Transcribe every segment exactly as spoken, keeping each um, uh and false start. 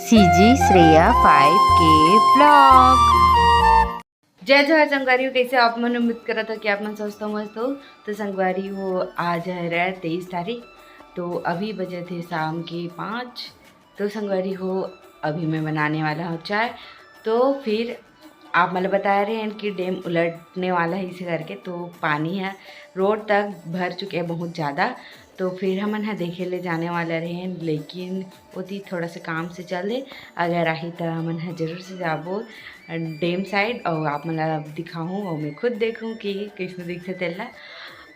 CG Shreya five के blog. जय जोहार संगवारी हो, कैसे आप मन? उम्मीद करत हो कि आप मन स्वस्थ हो, मस्त हो। तो संगवारी हो, आज हरे तेईस तारीख, तो अभी बजे थे शाम के पाँच। तो संगवारी हो, अभी मैं बनाने वाला हूँ चाय। तो फिर आप मन ल बताए रहे हैं कि डैम उलटने वाला है इसे करके, तो पानी है रोड तक भर चुके हैं बहुत ज़्यादा। तो फिर हमन ह देखे ले जाने वाला रहे, लेकिन ओती थोड़ा सा काम से चल दे, अगर आही त हमन ह जरूर से जाबो डैम साइड, और आप मन ला दिखाहूँ और मैं खुद देखूँ कि कैसे दिखथे तेला।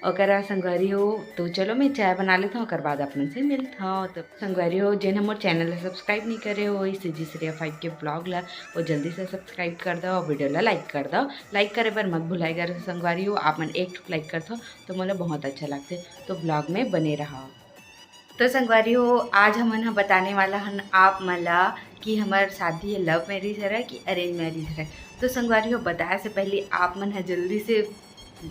ओकर बाद संगवारी हो, तो चलो मैं चाय बना लेता हूँ, ओकर बाद आप मन से मिलता हूँ। तो संगवारी हो, जेन हमर चैनल ला सब्सक्राइब नहीं करे हो, इस सीजी श्रेया फाइव के ब्लॉग ला, वो जल्दी से सब्सक्राइब कर दो और वीडियो ला लाइक कर दो। लाइक करे बर मत भुलाए कर संगवारी हो, आप मन एक ठुक लाइक करथो तो मोला बहुत अच्छा लगथे। तो ब्लॉग में बने रहो। तो संगवारी हो, आज हमन ह बताने वाला हन आप मन ला कि हमर शादी ह लव मैरिज हरय कि अरेंज मैरिज हरय। तो संगवारी हो, बताए से पहले आप मन ह जल्दी से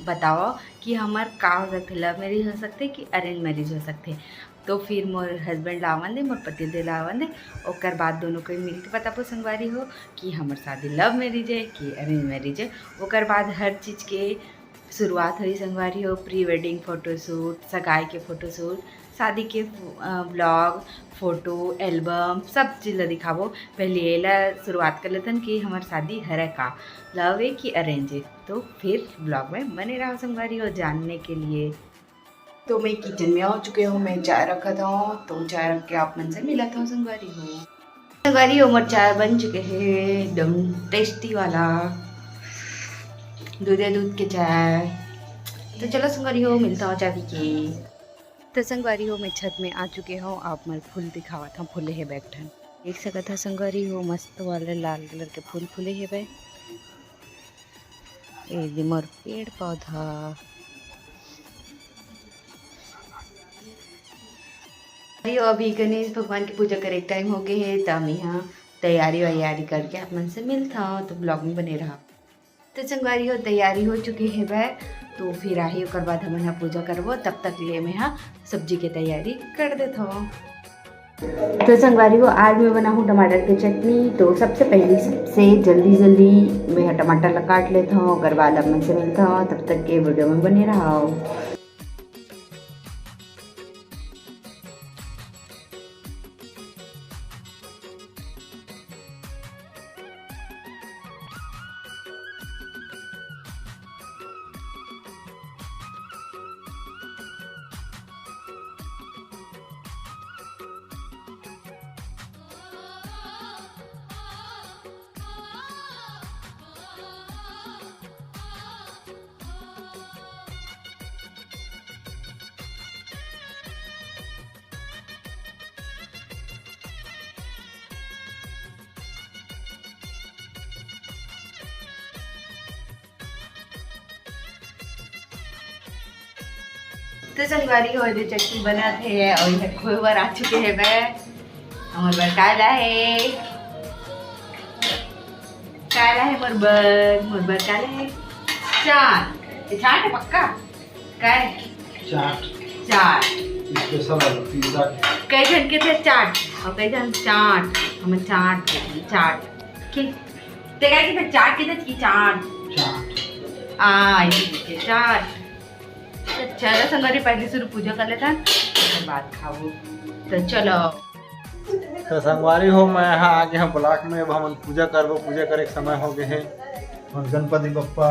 बताओ कि हमर का हो सकथे, लव मैरिज हो सकथे कि अरेंज मैरिज हो सकथे। तो फिर मोर हस्बैंड ला आवन दे, मोर पति देव ला आवन दे, ओकर बाद दोनों कोई मिलके बताबो संगवारी हो कि हमर शादी लव मैरिज है कि अरेंज मैरिज है। ओकर बाद हर चीज के शुरुआत होही संगवारी हो, प्री वेडिंग फोटोशूट, सगाई के फोटोशूट, शादी के ब्लॉग, फोटो एल्बम, सब चीज ला दिखाबो। पहले एला शुरुआत कर लेथन कि हमर शादी हरे का, लव है कि अरेंज है। तो फिर ब्लॉग में बने रहो संगवारी हो जानने के लिए। तो मैं किचन में आ चुके हूँ, मैं चाय रखत हूँ, तो चाय रख के आप मन से मिलत हूँ संगवारी हो। संगवारी हो, मोर चाय बन चुके हे एकदम टेस्टी वाला, दूधे दूध के चाय। तो चलो संगवारी हो, मिलता हूँ चाय पी के। तो संगवारी हो, मैं छत में आ चुके हूँ, आप मन फूल दिखावत हूँ, फूले हे बैग ठन। देख सकत हव संगवारी हो, मस्त वाले लाल कलर के फूल फूले हे बैग। ए दे मोर पेड़ पौधा। अरे, अभी गणेश भगवान की पूजा करे के टाइम हो गए हे, त मैं यहाँ तैयारी वैयारी करके आप मन से मिलता हूँ, तो ब्लॉग में बने रहा। तो संगवारी हो, तैयारी हो चुके हे बे, तो फिर आही ओकर बाद हमन ह पूजा करबो। तब तक ले मैं ह सब्जी के तैयारी कर देत हव। तो संगवारी हो, आज मैं बनाहूँ टमाटर के चटनी। तो सबसे पहले सबसे जल्दी जल्दी मैं ह टमाटर ला काट लेत हव, ओकर बाद आप मन से मिलत हव। तब तक के वीडियो में बने रहो। तो संगवारी हो, ये चटनी बनत हे और ये खोए बर आ चुके हे बे। हमर बर काला हे, काला हे मोर बर, मोर बर काला हे। चाट, ये चाट हे पक्का? काय? चाट। चाट। स्पेशल वाला पिज्जा। कई झन के थे चाट, और कई झन चाट, हम चाट, चाट। ठीक। ते काय के थे चाट के थे कि चाट? चाट। आ, ये के चाट। तो चलो संगवारी, पहले शुरू पूजा कर लेता, ओकर बाद खाबो। तो चलो। तो संगवारी हो, मैं यहाँ आ गया हूँ ब्लॉक में। अब हमन पूजा करबो, पूजा करे के समय हो गए हे। और गणपति बप्पा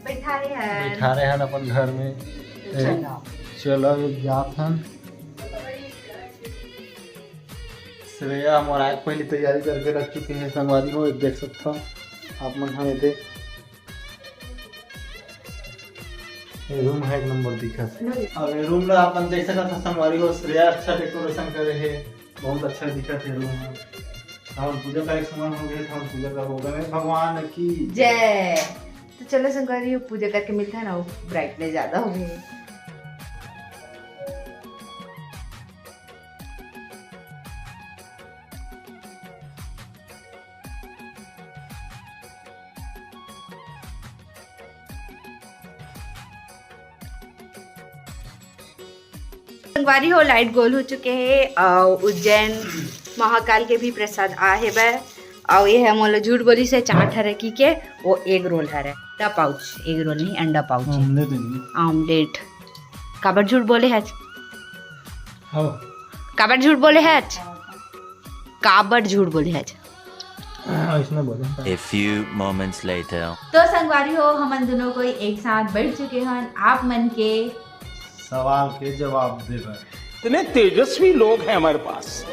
बैठारे हन। बैठारे हन अपन घर में। तो ए, चलो। चलो, एक जात हन। श्रेया हमारा आग पहली तैयारी करके रख चुके हैं संगवारी हो, एक देख सकता हूँ आप मन। हाँ, ये देख। ये रूम है एक नंबर दिखत। अब ये रूम ला अपन देख सकत हव संगवारी हो, श्रेया अच्छा डेकोरेशन करे हे, बहुत अच्छा दिखत हे रूम ह। हमन पूजा करे के समय हो गए, हमन पूजा करबो। गणेश भगवान की जय। तो चलो संगवारी हो, पूजा करके मिलता है ना, वो ब्राइटनेस ज्यादा हो गई। संगवारी हो, लाइट गोल हो चुके हे और उज्जैन महाकाल के भी प्रसाद आहे बे। अउ ये है मोला झूठ बोली से चाट हरे की के, वो एग रोल हरे, अंडा पाउच, एग रोल नहीं, अंडा पाउच, ऑमलेट है जी। ऑमलेट। काबर झूठ बोले है? हाँ। काबर झूठ बोले है? काबर झूठ बोले है? ऐसने बोले। A few moments later. तो संगवारी हो, हमन दोनों कोई एक साथ बैठ चुके हन आप मन के सवाल के जवाब देबर। इतने तेजस्वी लोग हैं हमारे पास,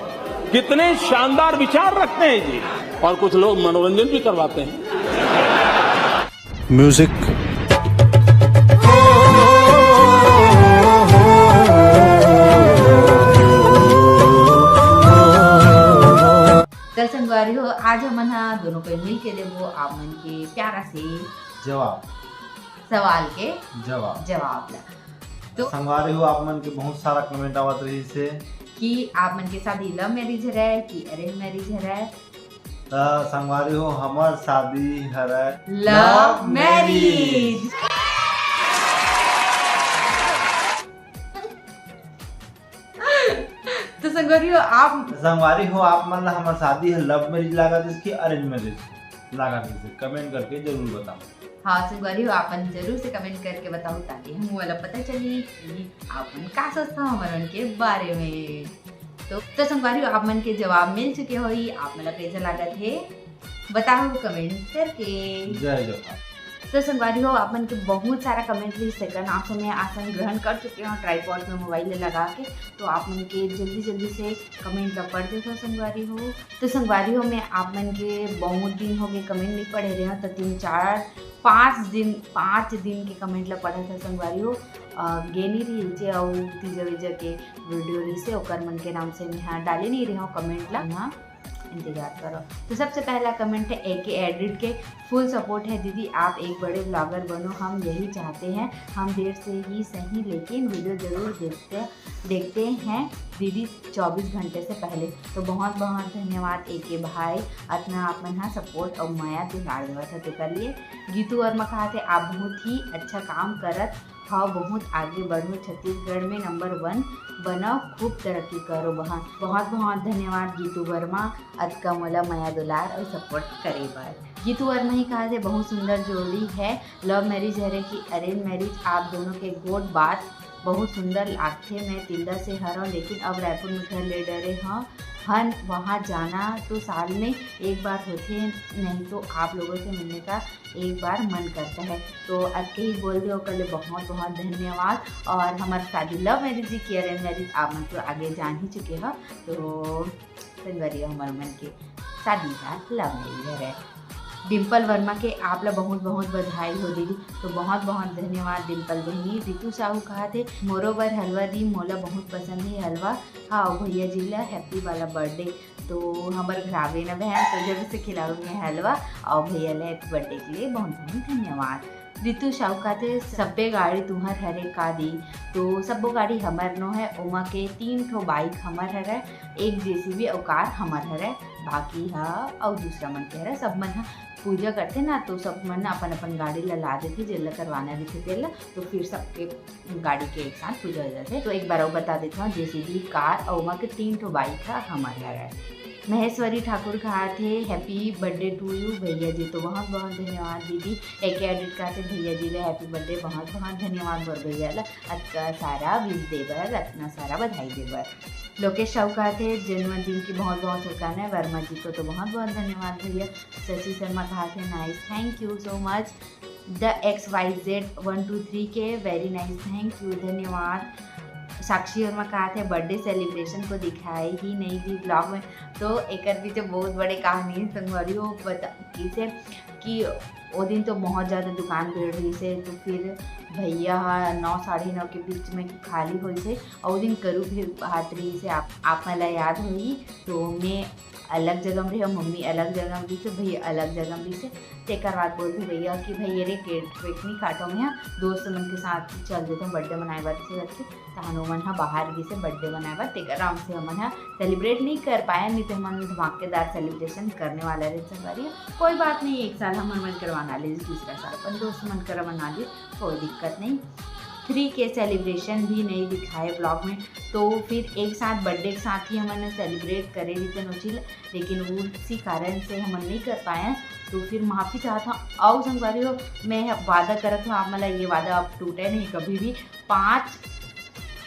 कितने शानदार विचार रखते हैं जी। और कुछ लोग मनोरंजन भी करवाते हैं। Music. चल संगवारी हो, आज हमन हा दोनों कोई मिल के देबो आप मन के प्यारा से जवाब। सवाल के जवाब। जवाब ला। तो संगवारी हो, आप मन के बहुत सारा कमेंट आवत रहिस हे कि आप मन के शादी लव मैरिज हरय कि अरेंज मैरिज हरय। त संगवारी हो, हमर शादी हरय लव मैरिज। तो संगवारी हो, आप संगवारी हो, आप मन ला हमर शादी ह लव मैरिज लागत हे कि अरेंज मैरिज लागत हे, कमेंट करके जरूर बताओ। हाँ संगवारी हो, आप मन जरूर से कमेंट करके बताओ, ताकि हमन ला पता चली कि आप मन का सोचता हमर मन के बारे में। तो, तो संगवारी हो, आप मन के जवाब मिल चुके होही, आप मन ला कैसा लागत हे बताओ कमेंट करके। जय जवान। तो संगवारी हो, आप मन के बहुत सारा कमेंट रहिस, तेकर नाम से मैं आसन ग्रहण कर चुके हूँ ट्राइपॉड में मोबाइल ले लगा के। तो आप मन के जल्दी जल्दी से कमेंट ला पढ़ देथव संगवारी हो। तो संगवारी हो, मैं आप मन के बहुत दिन हो गए कमेंट नहीं पढ़े रहे हूँ, तो तीन चार पाँच दिन, पाँच दिन के कमेंट ला पढ़त हव संगवारी हो। अ, गेनी रहिस हे अउ तीजा वेजा के वीडियो रहिस हे, ओकर मन के नाम से मैं हा डाले नहीं रहे हूँ कमेंट ला। हाँ, इंतजार करो। तो सबसे पहला कमेंट है एके एडिट के, फुल सपोर्ट है दीदी, आप एक बड़े ब्लॉगर बनो, हम यही चाहते हैं। हम देर से ही सही लेकिन वीडियो जरूर देखते, देखते हैं दीदी चौबीस घंटे से पहले। तो बहुत बहुत धन्यवाद एके भाई, अतना आप मन हा सपोर्ट और मया दुलार देवत है तेकर लिए। गीतू वर्मा कहा थे, आप बहुत ही अच्छा काम करत हव, बहुत आगे बढ़ो, छत्तीसगढ़ में नंबर वन बनव, खूब तरक्की करो बहन। बहुत बहुत धन्यवाद गीतू वर्मा, अतका मोला मया दुलार और सपोर्ट करे बर। गीतू वर्मा ही कहा थे, बहुत सुंदर जोड़ी है, लव मैरिज हरे कि अरेंज मैरिज, आप दोनों के गोठ बात बहुत सुंदर लागथे। मैं तिल्दा से हरव, लेकिन अब रायपुर में घर ले डरे हव, हन वहाँ जाना तो साल में एक बार होथे, नहीं तो आप लोगों से मिलने का एक बार मन करता है। तो अतके ही बोल दे, ओकर ले बहुत बहुत धन्यवाद। और हमर शादी लव मैरिज ही कि अरेंज मैरिज, आप मन तो आगे जान ही चुके हो। तो संगवारी हो, हमर मन के शादी हा लव मैरिज हरे। डिम्पल वर्मा के आप ला बहुत बहुत बधाई हो दीदी। तो बहुत बहुत धन्यवाद डिम्पल बहिनी। रितु साहू कहा थे, मोरो बर हलवा दी, मोला बहुत पसंद है हलवा। हाँ, भैया जी ला हैप्पी वाला बर्थडे। तो हमर घर आवे ना बहन, तो जरूर से खिलाऊंगी हलवा। और भैया ला हैप्पी बर्थडे के लिए बहुत बहुत धन्यवाद। रितु साहू कहा थे, सब्बे गाड़ी तुम्हर हरे का दी? तो सब्बो गाड़ी हमर नो है, ओमा के तीन ठो बाइक हमर हरे, एक जेसीबी और कार हमर हरे, बाकी हा और दूसरा मन के हरे। सब मन हा पूजा करथे ना, तो सब मन अपन अपन गाड़ी ला ला देथे, जेला करवाना रहिथे तेला, तो फिर सबके गाड़ी के एक साथ पूजा हो जाथे। तो एक बार अउ बता देथव, जेसीबी, कार अउ ओमा के तीन ठो बाइक ह हमर हरय। महेश्वरी ठाकुर कहा थे, Happy birthday to you भैया जी। तो बहुत बहुत धन्यवाद दीदी। एके एडिट कहा थे, भैया जी ला हैप्पी बर्थडे, बहुत बहुत धन्यवाद मोर भैया ला अतका सारा विश दे बर, अतना सारा बधाई दे बर। लोकेश साहू कहा थे, जन्मदिन की बहुत बहुत शुभकामनाएं वर्मा जी को। तो बहुत बहुत धन्यवाद भैया। शशि शर्मा कहा थे, nice, thank you so much। The X Y Z one two three के, very nice, thank you, धन्यवाद। साक्षी वर्मा कहा थे, बर्थडे सेलिब्रेशन को दिखाए ही नहीं थी ब्लॉग में। तो एकर पीछे बहुत बड़े कहानी है संगवारी हो, बता कैसे कि वो दिन तो बहुत ज़्यादा दुकान भीड़ रहिस हे, तो फिर भैया हा नौ साढ़े नौ के बीच में खाली होइस हे, और वो दिन करू भी भात रहिस हे, आप, आप मन ला याद होही। तो मैं अलग जगह में रहे, मम्मी अलग जगह में रहिस हे, भैया अलग जगह में रहिस हे। तेकर बाद बोलथे भैया कि भाई ये रे केक वेक नहीं काटो, मैं दोस्त मन के साथ चल देथों बर्थडे मनाए बर, ऐसे करके। तहन ओमन ह बाहर गिस हे बर्थडे मनाए बर, तेकर नाम से हमन ह सेलिब्रेट नहीं कर पाए, नहीं तो हमन धमाकेदार सेलिब्रेशन करने वाला रहे संगवारी। कोई बात नहीं, एक साल हमन मन करवाना ले, दूसरा साल अपन दोस्त मन करा मना ले, कोई दिक्कत नहीं। थ्री के सेलिब्रेशन भी नहीं दिखाए ब्लॉग में। तो फिर एक साथ बर्थडे के साथ ही हमन सेलिब्रेट करे रहितेन ओ चीज, लेकिन उसी कारण से हमन नहीं कर पाए। तो फिर माफ़ी चाहत हूँ। अउ संगवारी हो, मैं वादा करत हूँ आप मन ला, ये वादा अब टूटे नहीं कभी भी। पाँच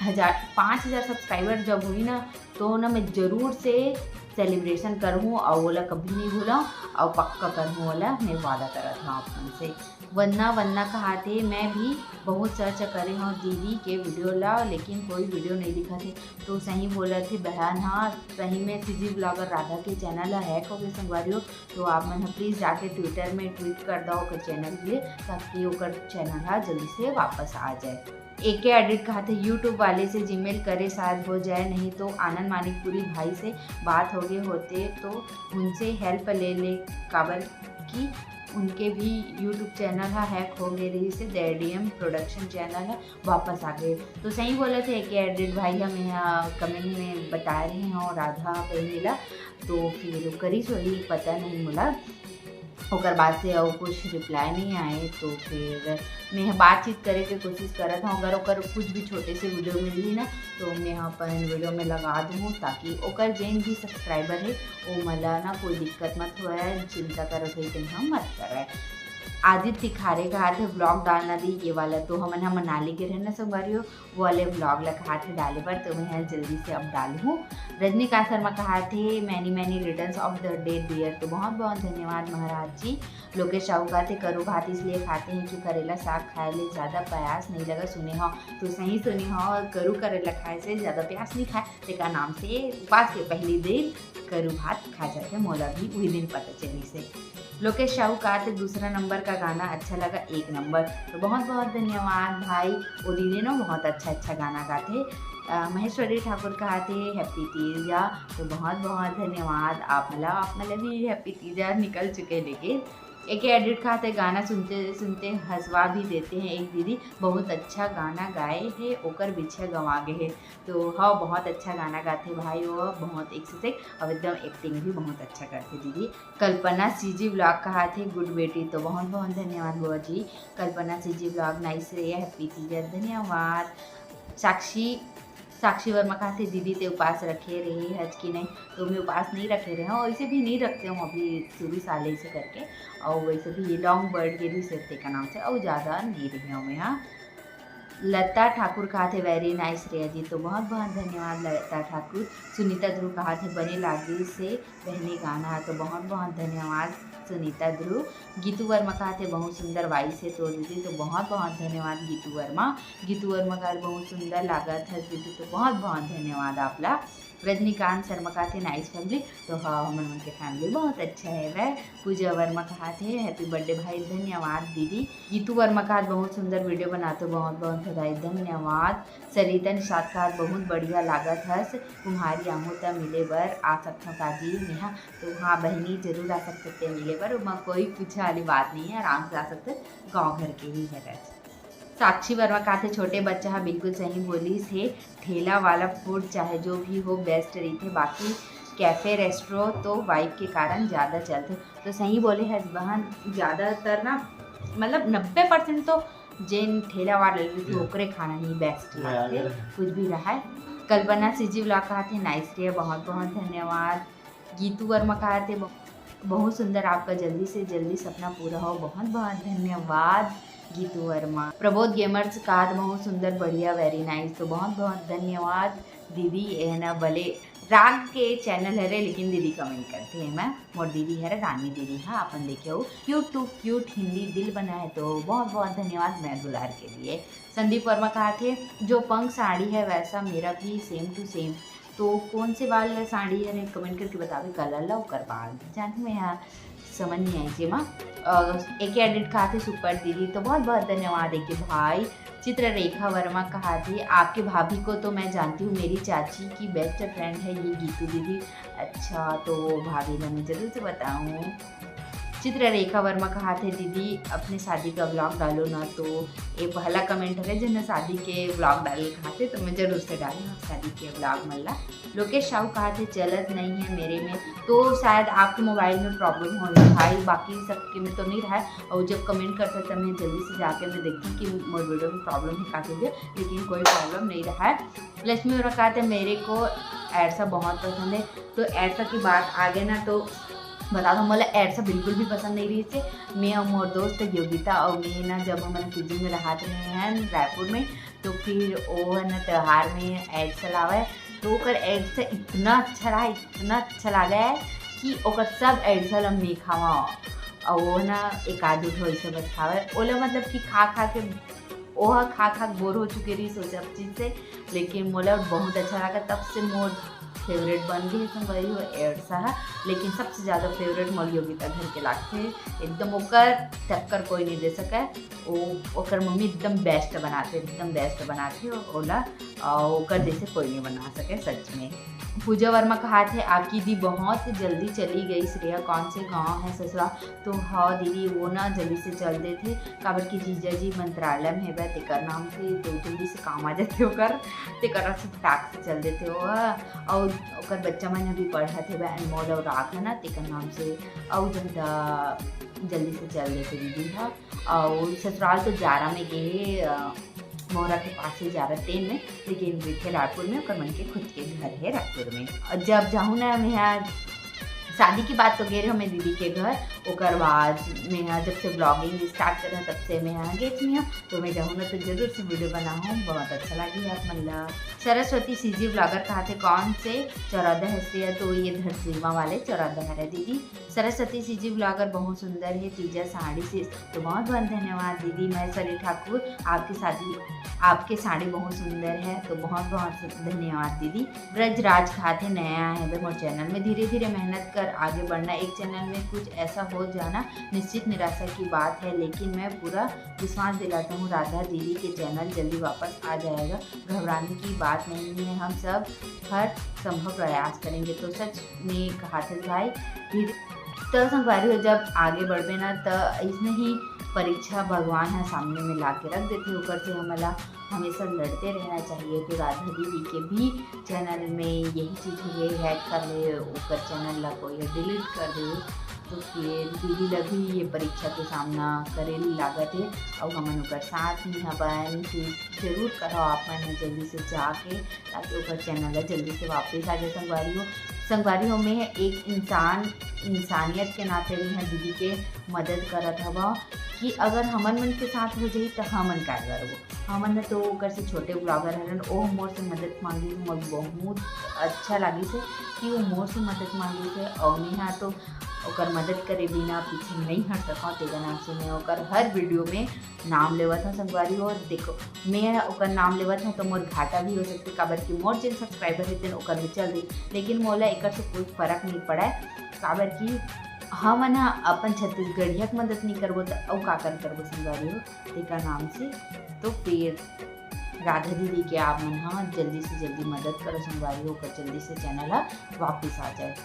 हज़ार, पाँच हज़ार सब्सक्राइबर जब होही ना, तो ना मैं जरूर से सेलिब्रेशन करहूँ अउ ओला कभी नहीं भूलूँ, अउ पक्का करहूँ ओला, मैं वादा करत हूँ आप मन से। वंदना, वंदना कहाथे, मैं भी बहुत सर्च करे हूँ दीदी के वीडियो ला, लेकिन कोई वीडियो नहीं दिखत हे। तो सही बोलत हे बहन, हाँ, सही में सीजी ब्लॉगर राधा के चैनल ह हैक हो गए संगवारी हो। तो आप मन ह प्लीज जाके ट्विटर में ट्वीट कर दो ओकर चैनल के लिए, ताकि ओकर चैनल ह जल्दी से वापस आ जाए। एके एडिट कहाथे, यूट्यूब वाले से जीमेल करे शायद हो जाए, नहीं तो आनंद मानिकपुरी भाई से बात हो गए होते तो उनसे हेल्प ले ले, काबर कि उनके भी यूट्यूब चैनल ह हैक हो गए रहिस हे, द एडीएम प्रोडक्शन चैनल ह वापस आ गए। तो सही बोलत हे एके एडिट भाई, हम यहाँ कमेंट में बताए रहे हों राधा बहिनी ला, तो फिर करिस होही, पता नहीं मोला। ओकर बाद से अउ कुछ रिप्लाई नहीं आए, तो फिर मैं ह बातचीत करे के कोशिश करत हूँ। अगर ओकर कुछ भी छोटे से वीडियो मिलही ना, तो मैं ह अपन वीडियो में लगा दूँ, ताकि ओकर जेन भी सब्सक्राइबर हे, ओ मन ला ना कोई दिक्कत मत होए, चिंता करत होई तेन ह मत करय। आदित्य तिखारे कहाथे, "व्लॉग डालना दी, ये वाला।" तो हमन ह मनाली गे रहेन ना संगवारी हो, वो वाले व्लॉग ला कहाथे डाले बर, तो मैं ह जल्दी से अब डालहूँ। Rajinikanth Sharma कहाथे, "Many many returns of the day dear।" तो बहुत बहुत धन्यवाद महाराज जी। लोकेश साहू कहाथे, "करू भात इसलिए खाते हैं कि करेला साग खाए ले ज्यादा प्यास नहीं लगा, सुने हो?" तो सही सुने हो, करू करेला खाए से ज्यादा प्यास नहीं खाए, तेकर नाम से उपास के पहली दिन करू भात खा जाथे, मोला भी वही दिन पता चलिस हे। लोकेश साहू कहाथे, "दूसरा नंबर का गाना अच्छा लगा, एक नंबर।" तो बहुत बहुत धन्यवाद भाई, वो दीदी ना बहुत अच्छा अच्छा गाना गाथे। अ, महेश्वरी ठाकुर कहाथे, "हैप्पी तीजा।" तो बहुत बहुत धन्यवाद आप मन ला, आप मन ला भी हैप्पी तीजा निकल चुके, लेकिन एके एडिट कहाथे, "गाना सुनते सुनते हंसवा भी देते हैं एक दीदी, बहुत अच्छा गाना गाए हे, ओकर बिछिया गंवा गे हे।" तो हाँ, बहुत अच्छा गाना गाथे भाई वो, बहुत एक से एक, अब एकदम एक्टिंग भी बहुत अच्छा करथे दीदी। कल्पना सीजी व्लॉग कहाथे, "गुड बेटी।" तो बहुत बहुत धन्यवाद बुआ जी। कल्पना सीजी व्लॉग, नाइस रे, हैप्पी तीजा, धन्यवाद। साक्षी, साक्षी वर्मा कहाथे, "दीदी ते उपास रखे रहे हच कि नहीं?" तो मैं उपास नहीं रखे रहे हूँ, ऐसे भी नहीं रखते हूँ अभी शुरू साल ऐसे करके, और वैसे भी ये लॉन्ग बर्ड के भी सेते का नाम से और ज़्यादा नहीं रहे हूँ मैं। हाँ, लता ठाकुर कहाथे, "वेरी नाइस श्रेया जी।" तो बहुत बहुत धन्यवाद लता ठाकुर। सुनीता ध्रुव कहाथे, "बने लागिस हे बहनी गाना।" तो बहुत बहुत धन्यवाद सुनीता ध्रुव। गीतू वर्मा कहाथे, "बहुत सुंदर वॉइस हे तोर दीदी।" तो बहुत बहुत धन्यवाद गीतू वर्मा। गीतू वर्मा कहाथे, "बहुत सुंदर लागत हे दीदी।" तो बहुत बहुत धन्यवाद आप ला। रजनीकांत शर्मा कहाथे, "नाइस फैमिली।" तो हाँ, हमन मन के फैमिली बहुत अच्छा हे वह। पूजा वर्मा कहाथे, "हैप्पी बर्थडे भाई, धन्यवाद दीदी।" गीतू वर्मा कहाथे, "बहुत सुंदर वीडियो बनाते हो, बहुत बहुत बधाई, धन्यवाद।" सरिता निषाद कहाथे, "बहुत बढ़िया लागत हस, तुम्हारी आमू त मिले बर आ सकथव का जी?" नेहा, तो हाँ बहिनी, जरूर आ सकते हैं मिले बर, ओमा कोई पूछे वाली बात नहीं है, आराम से आ सकते हैं, गाँव घर के ही है वैसे। साक्षी वर्मा कहाथे, "छोटे बच्चा हा बिल्कुल सही बोलिस हे, ठेला वाला फूड चाहे जो भी हो बेस्ट रहिथे, बाकी कैफे रेस्टोरेंट तो वाइफ के कारण ज़्यादा चलथे।" तो सही बोले हस बहन, ज़्यादातर ना मतलब नब्बे परसेंट तो जेन ठेला वाला रहिथे ओकरे खाना ही बेस्ट लागथे, कुछ भी रहे। कल्पना सीजी व्लॉग कहाथे, "नाइस रे, बहुत बहुत धन्यवाद।" गीतू वर्मा कहाथे, "बहु-, बहुत सुंदर, आपका जल्दी से जल्दी सपना पूरा हो।" बहुत बहुत धन्यवाद गीतू वर्मा। प्रबोध गेमर्स कहाथे, "बहुत सुंदर, बढ़िया, वेरी नाइस।" तो बहुत बहुत धन्यवाद दीदी। ये है ना भले राग के चैनल हरे, लेकिन दीदी कमेंट करथे, मैं मोर दीदी हरे रानी दीदी, हाँ, अपन देखे हो क्यूट टू क्यूट हिंदी दिल बनाए। तो बहुत बहुत धन्यवाद मैं दुलार के लिए। संदीप वर्मा कहाथे, "जो पंख साड़ी है वैसा मेरा भी सेम टू सेम।" तो कौन से वाला साड़ी है, कमेंट करके बतावे, कलर ला ओकर बाद जाने में यहाँ समझ नहीं आई जेमा। अ, एके एडिट कहाथे, "सुपर दीदी।" तो बहुत बहुत धन्यवाद एके भाई। चित्ररेखा वर्मा कहाथे, "आपके भाभी को तो मैं जानती हूँ, मेरी चाची की बेस्ट फ्रेंड है ये गीतू दीदी।" अच्छा, तो भाभी ने मैं जरूर से बताऊँ। चित्ररेखा वर्मा कहाथे, "दीदी, अपने शादी का vlog डालो ना।" तो ये पहला comment हरे, जेन शादी के vlog डाले कहाथे, तो मैं जरूर से डालूँ आप शादी के vlog मन ला। लोकेश साहू कहाथे, "चलत नहीं है मेरे में।" तो शायद आपके मोबाइल में problem हो रहा है, बाकी सबके में तो नहीं रहा है। और जब comment करता है, तब मैं जल्दी से जाके मैं देखती हूँ कि मोर video में problem है का, लेकिन कोई problem नहीं रहा है। लक्ष्मी वर्मा कहाथे, "मेरे को एड़सा बहुत पसंद है।" तो एड़सा की बात आ गई ना, तो बता दो, मोला एड़सा बिल्कुल भी पसंद नहीं रहिस हे। मैं और मोर दोस्त योगिता और मैं ना, जब हमन पीजी में रहत रहे हैं रायपुर में, तो फिर वो है ना, त्योहार में एड़सा लावे, तो ओकर एड़सा इतना अच्छा रहा, इतना अच्छा लगा है कि ओकर सब एड़सा ला मैं खावा। और वो ना, एक आध ठो ऐसे बस खावे, ओला मतलब कि खा खा के ओहा खा खा के bore हो चुके रहिस वो सब चीज से, लेकिन मोला बहुत अच्छा लगा, तब से मोर favourite बन गए संगवारी हो एड़सा ह। लेकिन सबसे ज्यादा favourite मोर योगिता घर के लागथे, एकदम ओकर टक्कर कोई नहीं दे सके। ओ, ओकर मम्मी एकदम best बनाथे, एकदम best बनाथे ओला, और ओकर जैसे कोई नहीं बना सके सच में। पूजा वर्मा कहाथे, "आपकी दी बहुत जल्दी चली गई श्रेया, कौन से गांव है ससुरा?" तो हाँ दीदी, वो ना जल्दी से चल देथे, काबर कि जीजा जी मंत्रालय में हेबे, तेकर नाम से तो जल्दी से काम आ जाथे ओकर, तेकर से फटाक से चल देथे वो ह। और ओकर बच्चा मन भी पढ़त हेबे, अनमोल और राघव ना, तेकर नाम से और ज्यादा जल्दी से चल देथे दीदी ह। और ससुराल तो जारा में गे हे, अ, मोहरा के पास ही जारा तेन में, लेकिन रहिथे रायपुर में, ओकर मन के खुद के घर है रायपुर में। और जब जाहूँ ना, मैं यहाँ शादी की बात तो गे रहे हो मैं दीदी के घर, ओकर बाद मैं यहाँ जब से vlogging start करा, तब से मैं यहाँ गेच नहीं हूँ, तो मैं जाहूँ ना तो जरूर से video बनाहूँ, बहुत अच्छा लगी आप मन ला। सरस्वती सीजी vlogger कहाथे, "कौन से चौरादा है श्रेया?" तो ये धरसीवा वाले चौरादा हरे दीदी। सरस्वती सीजी vlogger बहुत सुंदर है तीजा साड़ी से, तो बहुत बहुत धन्यवाद दीदी। महेश्वरी ठाकुर, आपकी शादी, आपके साड़ी बहुत सुंदर है, तो बहुत बहुत धन्यवाद दीदी। ब्रजराज कहाथे, "नया है बे मोर channel में, धीरे धीरे मेहनत कर आगे बढ़ना, एक channel में कुछ ऐसा हो जाना निश्चित निराशा की बात है, लेकिन मैं पूरा विश्वास दिलाता हूँ राधा दीदी के channel जल्दी वापस आ जाएगा, घबराने की बात नहीं है, हम सब हर संभव प्रयास करेंगे।" तो सच में कहाथे भाई, फिर तो संगवारी हो, जब आगे बढ़बे ना, त अइसने ही परीक्षा भगवान ह सामने में ला के रख देथे, ओकर से हमला हमेशा लड़ते रहना चाहिए। तो राधा दीदी के भी channel में यही चीज हुए, hack कर ले ओकर channel ला, कोई delete कर दे, तो फिर दीदी ला भी ये परीक्षा के सामना करे ल लागत हे। और हमन ओकर साथ में हवन, फिर जरूर करो आप मन जल्दी से जाके, ताकि ओकर channel ला जल्दी से वापस आ जाए। संगवारी हो, संगवारी हो, मैं एक इंसान, इंसानियत के नाते मैं दीदी के मदद करत हवा कि अगर हमन मन के साथ हो जाही, त हमन का करबो? हमन न तो ओकर से छोटे vlogger हरन, ओ मोर से मदद मांगी, मोर बहुत अच्छा लागिस हे कि वो मोर से मदद मांगिस हे, और मैं हा तो ओकर मदद करे बिना पीछे नहीं हट सकौं। तेकर नाम से मैं ओकर हर video में नाम लेवत हूँ संगवारी हो। देखो, मैं ओकर नाम लेवत हूँ तो मोर घाटा भी हो सकथे, काबर कि मोर जेन subscriber हे तेन ओकर में चल दे, लेकिन मोला एकर से कोई फर्क नहीं पड़े, काबर कि हमन ह अपन छत्तीसगढ़िया के मदद नहीं करबो त अउ काकर करबो संगवारी हो, तेकर नाम से। तो फिर राधा दीदी के आप मन ह जल्दी से जल्दी मदद करो संगवारी हो, ओकर जल्दी से channel ह वापस आ जाए।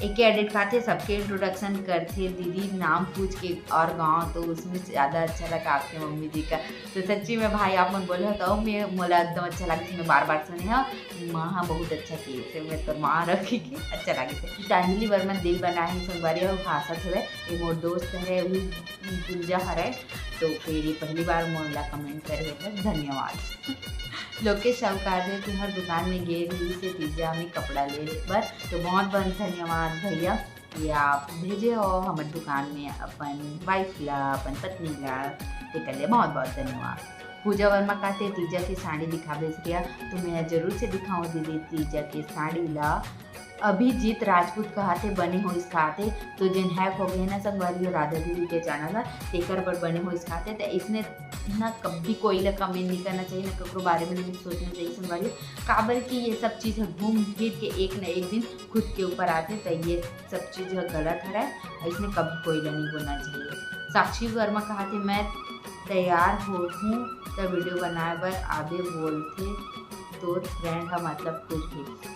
एके edit कहाथे, सबके introduction करथे दीदी नाम पूछ के और गाँव, तो उसमें ज्यादा अच्छा लगा आपके मम्मी जी का। तो सच्ची में भाई आप मन बोले हो तो मैं, मोला एकदम अच्छा लगे, मैं बार बार सुने हो, माँ हाँ बहुत अच्छा किए से, मैं तो माँ रखी के अच्छा लगे से। गीतांजलि वर्मा दिल बनाए हे संगवारी हो, भाषा थोड़े, ये मोर दोस्त है, वो गुंजा हरे, तो फिर ये पहली बार मोला comment करे हे, तो धन्यवाद। लोकेश साहू कहाथे, तुम्हार दुकान में गे रहिस हे तीजा में कपड़ा ले बर, तो बहुत बहुत धन्यवाद भैया, ये आप भेजे हो हमर दुकान में अपन wife ला, अपन पत्नी ला, तेकर ले बहुत बहुत धन्यवाद। पूजा वर्मा कहाथे, तीजा के साड़ी दिखाबे श्रेया, तो मैं जरूर से दिखाऊं दीदी तीजा के साड़ी ला। अभिजीत राजपूत कहाथे, बने होइस कहाथे, तो जेन hack हो गए ना संगवारी हो राधा दीदी के channel ह, तेकर बर बने होइस कहाथे। तो इसने ना कभी कोई ला comment नहीं करना चाहिए, ना ककरो बारे में नहीं सोचना चाहिए संगवारी हो, काबर कि ये सब चीज ह घूम फिर के एक न एक दिन खुद के ऊपर आथे, तो ये सब चीज ह गलत हरे, इसने कभी कोई ला नहीं बोलना चाहिए। साक्षी वर्मा कहाथे, मैं तैयार हो हूँ त video बनाए बर आबे बोलथे, तोर friend ह मतलब कुछ भी।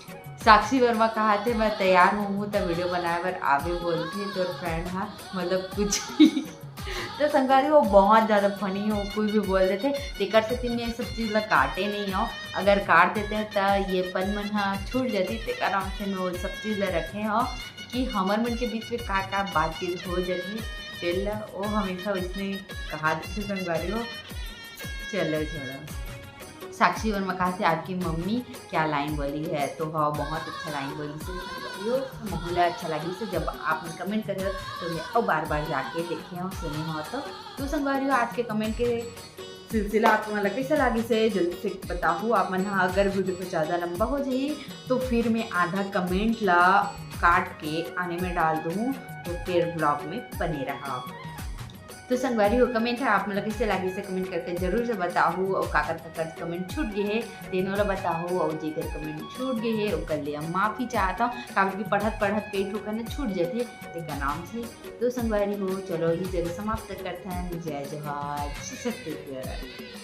साक्षी वर्मा कहा थे, "मैं तैयार हूँ, हूँ त वीडियो बनाए बर आवे," बोलथे तोर फ्रेंड हा, मतलब कुछ भी। तो संगवारी हो, बहुत ज़्यादा फनी हो, कुछ भी बोल देथे। तेकर सेती मैं ये सब चीज़ ला काटे नहीं हूँ। अगर काट देते हैं त ये पन मन हा छूट जाती। तेकर नाम से मैं वो सब चीज़ ला रखे हूँ कि हमर मन के बीच में का का बातचीत हो जाती, तेला वो हमेशा उसने कहा देथे संगवारी हो। चलो छोड़ो। साक्षी वर्मा कहा थे, "आपकी मम्मी क्या लाइन बोली है?" तो हाँ, बहुत अच्छा लाइन बोली से संगवारी हो। महू ला अच्छा लगी से जब आप मन कमेंट करे हो, तो मैं और बार बार जाके देखे हो, सुने हो। तो, तो संगवारी हो, आज के कमेंट के सिलसिला आप मन ला कैसे लगी से जल्दी से बताहू। आप मन हा अगर वीडियो को ज़्यादा लंबा हो जाही, तो फिर मैं आधा कमेंट ला काट के आने में डाल दूँ, तो फिर ब्लॉग में बने रहा। तो संगवारी हो, कमेंट हा आप मन ला कैसे लगी से कमेंट करके जरूर से बताहू। और काकर काकर कमेंट छूट गए है, तेनो ला बताहू। और जेकर कमेंट छूट गए है, ओकर लिए माफी चाहता हूँ, काबर कि पढ़त पढ़त कई ठो कने छूट जाथे, तेकर नाम से। तो संगवारी हो, चलो ये जगह समाप्त करते हैं। जय जोहार, जय छत्तीसगढ़।